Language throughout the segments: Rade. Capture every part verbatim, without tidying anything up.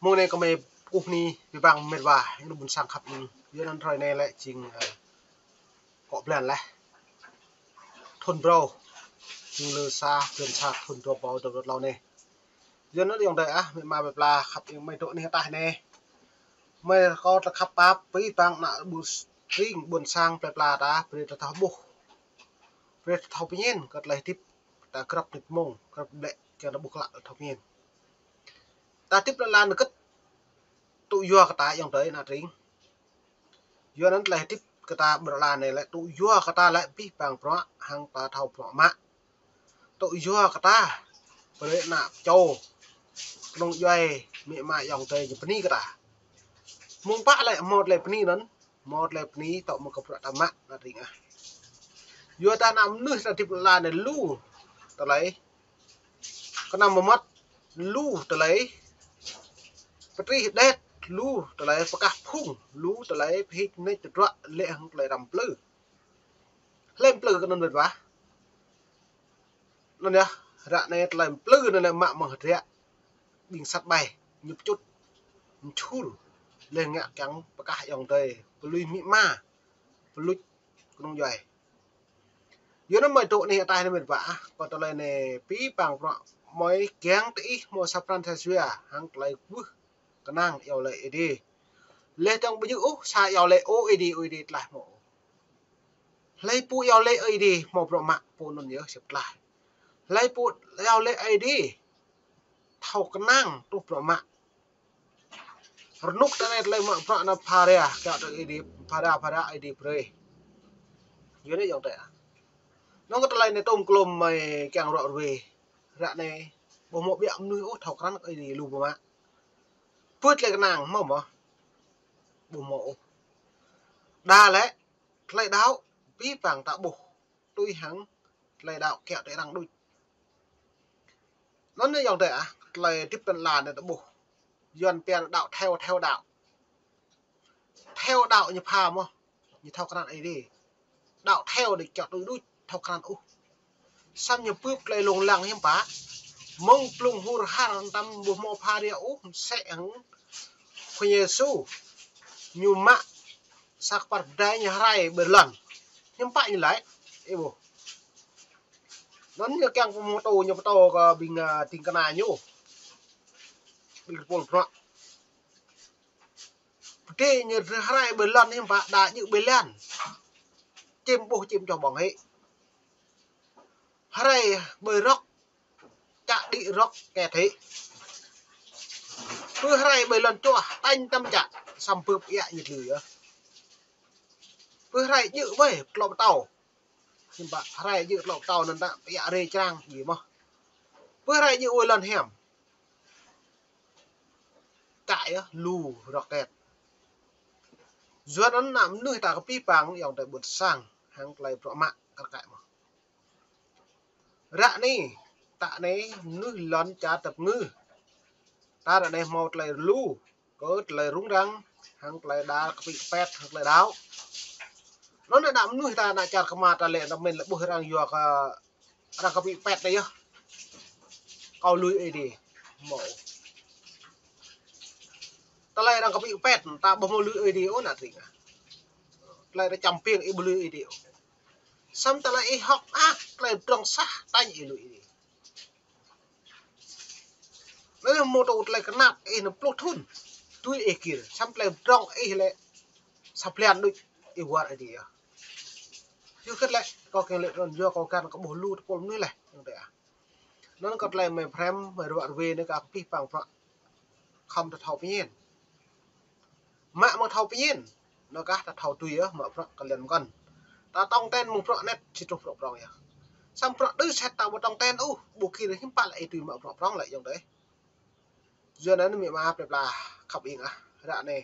Mông anei kơ mei kkuh ni bi bang mĭt wa, ênuk ƀuôn sang khăp ing. Yua anăn hruê anei lĕ jing, ơ, kŏ blan leh. Thŭn brâo. Jing lơ sa, blan sa thŭn dua êbâo dua pluh tlâo anei. Yua anăn ayŏng adei ah, mĭt ma plei pla khăp ing mei dôk anih ataih anei. Mei kâo tơ khăp pap, bi bang ană ƀuôn tring, ƀuôn sang plei pla ta, brei ta thâo ƀuh. Brei ta thâo pñen, kơ tlei hdĭp, ta grăp nĭt mông, grăp ƀlĕ, kiăng ta ƀuh klă thâo pñen. Ta hdĭp lăn ala anei kơt, tŭ yua kơ ta ayŏng adei ană tring. Yua anăn tlei hdĭp kơ ta ƀrư̆ lăn anei lĕ, tŭ yua kơ ta lĕ bi bang bruă, hăng ta thâo bruă mă. Tŭ yua kơ ta, brei ană čô, knŏng djuê, mĭt ma ayŏng adei ñu bni kơ ta. Mông pă lĕ mâo tlei bni anăn, mâo tlei bni tŭ mơ̆ng kơ bruă ta mă ană tring ah. Yua ta ană mnuih ta hdĭp lăn ala anei lu tlei knăm mmăt, lu tlei ptrih đet, lu tlei pkah phung, lu tlei phĭt nĕč tơdruă lĕ hŏng tlei răm plư. Hlei mplư kơ anăn mĭt wa. Anăn yơh, ră anei tlei mplư anăn lĕ mă mơ̆ng hdră. Ƀing sat ƀai, ñu pčŭt, mčhur, leh ngă kiăng pkah ayŏng adei, pơlui mĭt ma, pơlui knŏng djuê. Yua anăn mei dôk anih ataih anei mĭt wa ah, kơ tlei anei bi bang bruă mei kiăng diih mâo sa pran sa jua, hăng tlei kwưh knang iâu laĭ Aê Diê. Leh dơ̆ng ƀu djơ̆ ôh, sa iâu laĭ Aê Diê, Aê Diê tlaih mâo. Hlei pô iâu laĭ Aê Diê mâo bruă mă pô anăn yơh sĭt tlaih. Hlei pô iâu laĭ Aê Diê thâo knang truh bruă mă. Rnuk ta anei tlei mă bruă anăn phara, kiă tơ Aê Diê, phara, phara Aê Diê brei. Yua anei ayŏng adei ah. Nŏng kơ tlei anei tôm klôm mei kiăng ruă ruê. Ră anei, ƀu mâo ƀiă mnuih ôh thâo krăn Aê Diê lu ƀu mă. Pơ tlei knang mâo mơh. Ƀu mâo ôh. Đa lĕ, tlei đăo, bi bang ta ƀuh. Tui hăng, tlei đăo kiă tơ arăng đuč. Anăn ayŏng adei ah, tlei hdĭp lăn ala anei ta ƀuh. Yuăn pia đăo theo, theo đạo. Theo đạo ñu pha mơh, ñu thâo krăn Aê Diê. Đăo theo đuč kiă tui đuč, thâo krăn ôh. Săm ñu bưp tlei lông lăng hiam pă. Mơ̆ng blŭng hur har tăm ƀu mâo phara ôh, msĕ hăng Khua Yêsu. Ñu mă sa kpar pơdai ñu hrai ƀơi lăn. Hiam pă ñu lač, ih ƀuh. Anăn ñu kiăng pơmtô, ñu pơtô kơ ƀing, ơ, dĭng kna ñu. Ƀing tơpul bruă. Pơdai ñu hrai ƀơi lăn hiam pă đa djơ̆ ƀơi lăn. Čĭm ƀuh čĭm čoh ƀơ̆ng hĕ. Hrai ƀơi rŏk, čă đĭ rŏk kĕt hĕ. Pơ hrai ƀơi lăn čuah, tañ tăm čă, săm bưp iă ñu dlư yơh. Pơ hrai djơ̆ ƀai, tlŏ pơtâo. Hiam pă hrai djơ̆ tlŏ pơtâo anăn ta, iă rê črang, djiê mơh. Pơ hrai djơ̆ ƀơi lăn hiam. Čă yơh, lu rŏk kĕt. Yua anăn ană mnuih ta kơ bi bang ayŏng adei ƀuôn sang, hăng tlei bruă mă kơ kĕt mơh. Ră anei, ta anei mnuih lăn čar tăp ngư. Ta ră anei mâo tlei lu, kơ tlei rŭng răng, hăng tlei đa kpĭ kpĕt, hăng tlei đăo. Anăn ană mnuih ta ană čar kma ta lĕ, ta mĭn lĕ ƀuh arăng yua kơ, arăng kpĭ kpĕt ta yơh. Kâo lui Aê Diê, mâo. Tlei arăng kpĭ kpĕt, ta ƀu mâo lui Aê Diê ôh ană tring ah. Tlei ta čăm piêng ih ƀu lui Aê Diê ôh. Săm tlei ih hŏk mơak, tlei drŏng sah, tañ ih lui Aê Diê. Anei mâo tŭ tlei knap ih anăn pluh thŭn. Tui ih gĭr, săm tlei drŏng ih lĕ sa blan đuč ih war Aê Diê yơh. Yua kơ lĕ, kâo kiăng lĕ anăn yua kâo găn kơ ƀuh lu tơpul mnuih leh, ayŏng adei ah. Anăn kơ tlei mei phrăm, mei ruă ruê anei kơ bi bang bruă. Khăm ta thâo pñen. Mă mơ̆ng thâo pñen. Anăn kah ta thâo tui yơh, mă bruă kơ lăn mkăn. Ta tŏng ten mơ̆ng bruă anet, si truh bruă prŏng yơh. Săm bruă đơ sĕt ta ƀu tŏng ten ôh, ƀu gĭr hiam pă lĕ ih tui mă bruă prŏng lĕ ayŏng adei. Yua anăn mĭt ma plei pla khăp ing ah, ră anei.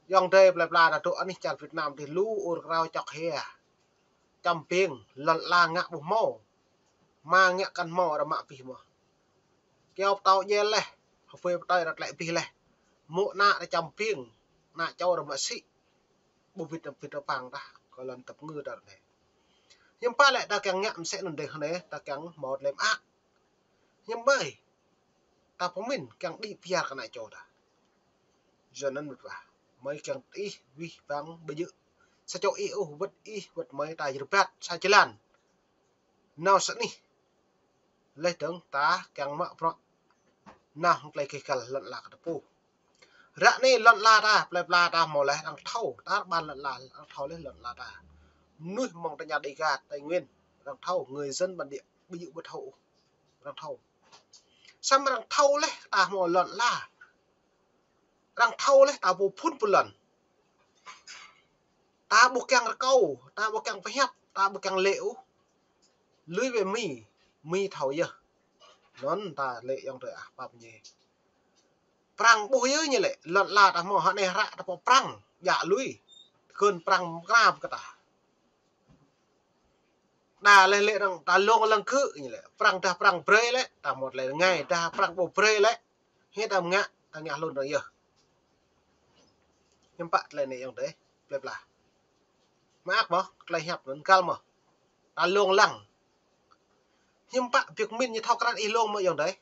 Ayŏng adei plei pla ta dôk anih čar Việt Nam dih lu ur krao čŏk hia. Čăm piêng, lăn ala ngă ƀu mâo. Mă ngă kăn mâo arăng mă pih mơh. Kyâo ptâo djel leh, hbei ptơi arăng tlĕ pih leh. Mô̆ ană arăng čăm piêng, ană čô arăng mă sĭ. Ƀu wĭt, wĭt arăng păng tah, kơ lăn tăp ngư ta anei. Hiam pă lĕ ta kiăng ngă msĕ anăn dih anei, ta kiăng mâo tlei mơak. Hiam ƀai. ta pơmĭn kiăng đĭ piar kơ ană čô ta. Yua anăn mĭt wa, mơi kiăng ih wih păng ƀu djơ̆ sa čô ih ôh, wăt ih wăt mơi ta jrbat sa jlan nao sa anih. Leh dơ̆ng ta kiăng mă bruă nao hŏng klei keh găl lăn ala kơ ta pô. Ră anei lăn ala ta, plei pla ta mâo leh arăng thâo, ta ƀuôn lăn ala arăng thâo leh lăn ala ta. Mnuih mơ̆ng tơña Đêga, Tây Nguyên, arăng thâo, người dân bản địa ƀu djơ̆ ƀu thâo ôh, arăng thâo. Samơ̆ arăng thâo leh ta mâo lăn ala, arăng thâo leh ta pô phŭn pô lăn. Ta ƀu kiăng rơkâo, ta ƀu kiăng pơhiăp, ta ƀu kiăng lĕ ôh. Lui wĕ Mi, Mi thâo yơh. Anăn ta lĕ ayŏng adei ah pap ñe. Prăng ƀuh yơh ñu lĕ, lăn ala ta mâo hŏng anei hră ta pô Prăng, djă lui. Kơ̆n Prăng mkra kơ ta. Đa leh lĕ arăng ta lông lăng kơ ñu lĕ. Prăng dah Prăng brei lĕ, ta mâo tlei rơngai, dah Prăng ƀu brei lĕ. Hĕ ta mngă, ta ngă hlŭn arăng yơh. Hiăm pă tlei anei ayŏng adei, plei pla. Mă ak mơh, tlei hiăp anăn găl mơh. Ta lông lăng. Hiăm pă biêk mĭn ñu thâo krăn ih lông mơh ayŏng adei.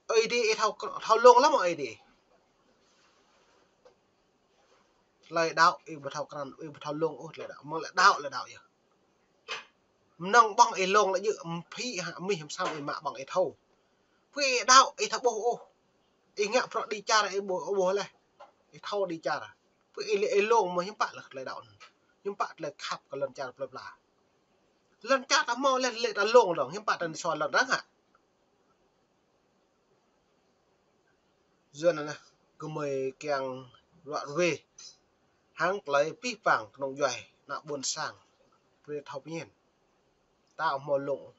Ơi Adai ih thâo, thâo lông lăm Ơi Adai. Tlei đăo ih ƀu thâo krăn, ih ƀu thâo lông ôh tlei đăo. Mơ̆ng lĕ đăo, lĕ đăo yơh. Mnơ̆ng ƀơ̆ng ih lông lĕ djơ̆, mphĭ hă, mih msăm ih mă ƀơ̆ng ih thâo. Pui ih đăo ih thâo ƀuh ôh. Ih ngă bruă đĭ čar ih ƀuh, ƀuh leh. Ih thâo đĭ čar. Pui ih lĕ ih lông mơh hiăm pă leh tlei đăo. Hiăm pă tlei khăp kơ lăn čar plei pla. Lăn čar ta mâo leh lĕ ta lông dơ̆ng, hiăm pă ta nao sa lăn arăng hă. Yua anăn gơmơi kiăng ruă ruê hăng tlei pih pang knŏng djuai ană ƀuôn sang. Brei thâo pơñen. Ta mâo lông.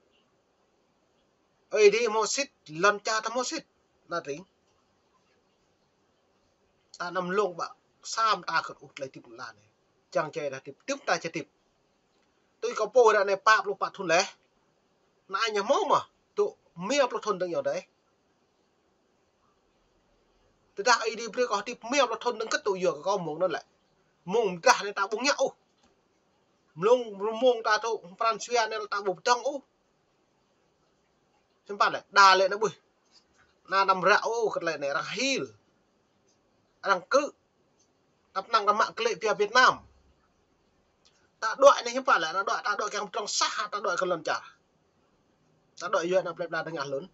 Ơi Adai mâo sĭt, lăn čar ta mâo sĭt. Anăn tring. Ta năm lông ƀă, sa mta kơ ƀuh tlei hdĭp lăn anei. Čiăng čei ta hdĭp, hdĭp ta čei hdĭp. Tui kâo pô ră anei pă pluh pă thŭn leh. Anăn ñu mâo mơh, tŭ mia pluh thŭn dơ̆ng yơh dih. Tơdah Ơi Adai brei kâo hdĭp mia pluh thŭn dơ̆ng kơ̆t tŭ yua kơ kâo mông anăn lĕ. Mông mdah anei ta ƀu ngă ôh. Mông, mông ta tŭ pran jua anei ta ƀu pơdơ̆ng ôh. Hiăm pă lĕ, đa lĕ anăn ƀuh. Anăn năm ră ôh kơ tlei anei arăng hil. Arăng kơ. Tăp năng ta mă klei pia Việt Nam. Ta đuĕ anei hiăm pă lĕ, ta đuĕ, ta đuĕ kiăng pơdơ̆ng sah, ta đuĕ kơ lăn čar. Ta đuĕ yua anăn plei pla ta ngă hlŭn.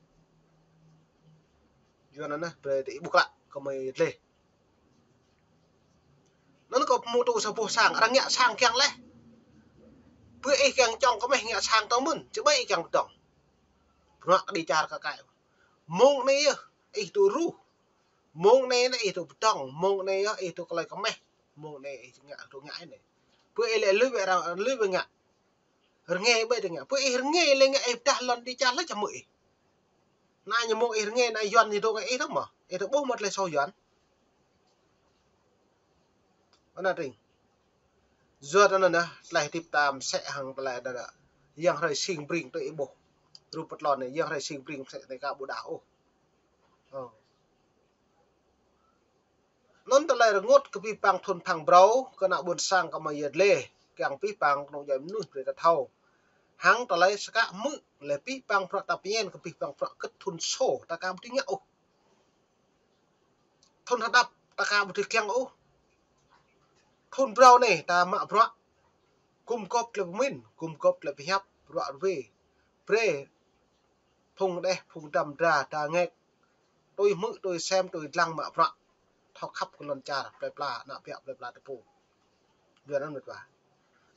Yua anăn anei, brei ti ƀuh klă, kơ mơi dleh. Anăn kâo pơmŭt tŭ sa boh sang, arăng ngă sang kiăng leh. Pui ih kiăng čŏng kơ meh ngă sang tơ mơ̆n, či ƀai ih kiăng pơdơ̆ng. Bruă kơ đĭ čar kơ kai. Mông anei yơh, ih tŭ ruh. Mông anei anei ih tŭ pơdơ̆ng, mông anei yơh ih tŭ klei kơ meh, mông anei ih ngă tŭ ngă anei. Pui ih lĕ lui wĕ arăng, lui wĕ ngă. Rơngai ƀai tơ ngă. Pui ih rơngai lĕ ngă ih pơdah lăn đĭ čar lĕ čăm mơ̆ ih. Anăn ñu mông ih rơngai anăn Yuăn ñu tŭ ngă ih tơ mơh. Ih tŭ ƀuh mơh tlei soh Yuăn. Anăn tring. Yua anăn anei, tlei hdĭp ta msĕ hŏng tlei đa đa. Yang hrơi sing bring tơ ih ƀuh. Rup pơtlon anei, yang hrơi sing bring msĕ anei ka ƀu đa ôh. Ơ. Anăn tlei rơngot kơ pih pang thŭn phang brâo, kơ ană ƀuôn sang kơ mơi yơh dleh, kiăng pih pang knŏng djuai mnuih brei ta thâo. Hăng tlei sa kơ mơ̆, leh pih pang bruă ta pơñen kơ pih pang bruă kơ̆t thŭn sô, ta ka ƀu dưi ngă ôh. Thŭn hđăp, ta ka ƀu dưi kiăng ôh. Thŭn brâo anei, ta mă bruă. Gum gôp tlei pơmĭn, gum gôp tlei pơhiăp, ruă ruê. Brei, phung đeh, phung dăm dra, ta ngêk. Tui hmư̆, tui sem, tui dlăng mă bruă. Thâo khăp kơ lăn čar, plei pla, ană biă plei pla ta pô. Yua anăn mĭt wa.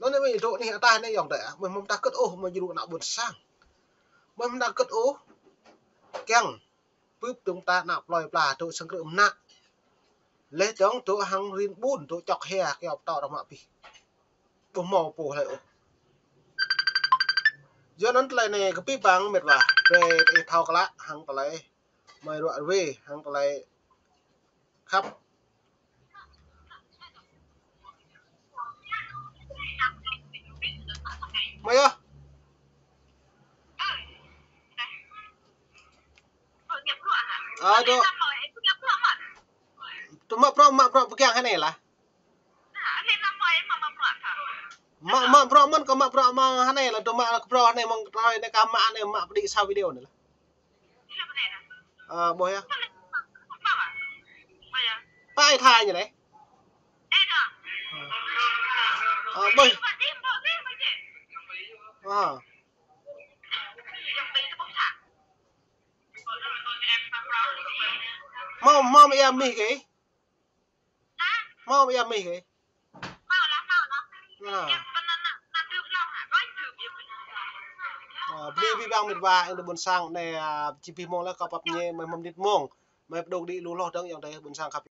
Anăn anei mơi dôk anih ataih anei ayŏng adei ah. Mơi mơ̆ng ta kơ̆t ôh, mơi jrŭ ană ƀuôn sang. Mơi mơ̆ng ta kơ̆t ôh. Kiăng. Bưp dŭng ta ană plei pla, dôk sang krư̆ mnă. Leh dơ̆ng dôk hăng rin ƀun, dôk čŏk hia, kyâo ptâo arăng mă pih. Ƀu mâo pô hlei ôh. Yua anăn tlei anei kơ pih pang mĭt wa. Brei ih thâo klă, hăng tlei. Mơi ruă ruê, hăng tlei khăp. Mơi yơh. Ơ, dôk. Tơ mă bruă, mă bruă pơgang hơnei lah. Mă, mă bruă mơ̆n kơ mă bruă mă hơnei lah, tơ mă bruă hơnei mơ̆ng tlei anei ka mă anei mă pơđĭ sa video anei lah. Ơ, ƀuh yơh. Pă ih tha ñu leh. Ơ, ƀuh. Ơ. Mâo, mâo mơ̆ng ia mih kơ ih? Mâo mơ̆ng ia mih kơ ih? Ơ. Ơ, bni bi bang mĭt wa, ơ, ƀuôn sang anei, ơ, či bi mông leh kâo pap ñe, mơi mâo mnĭt mông. Mơi pdôk đĭ lu hloh dơ̆ng ayŏng adei ƀuôn sang khăp.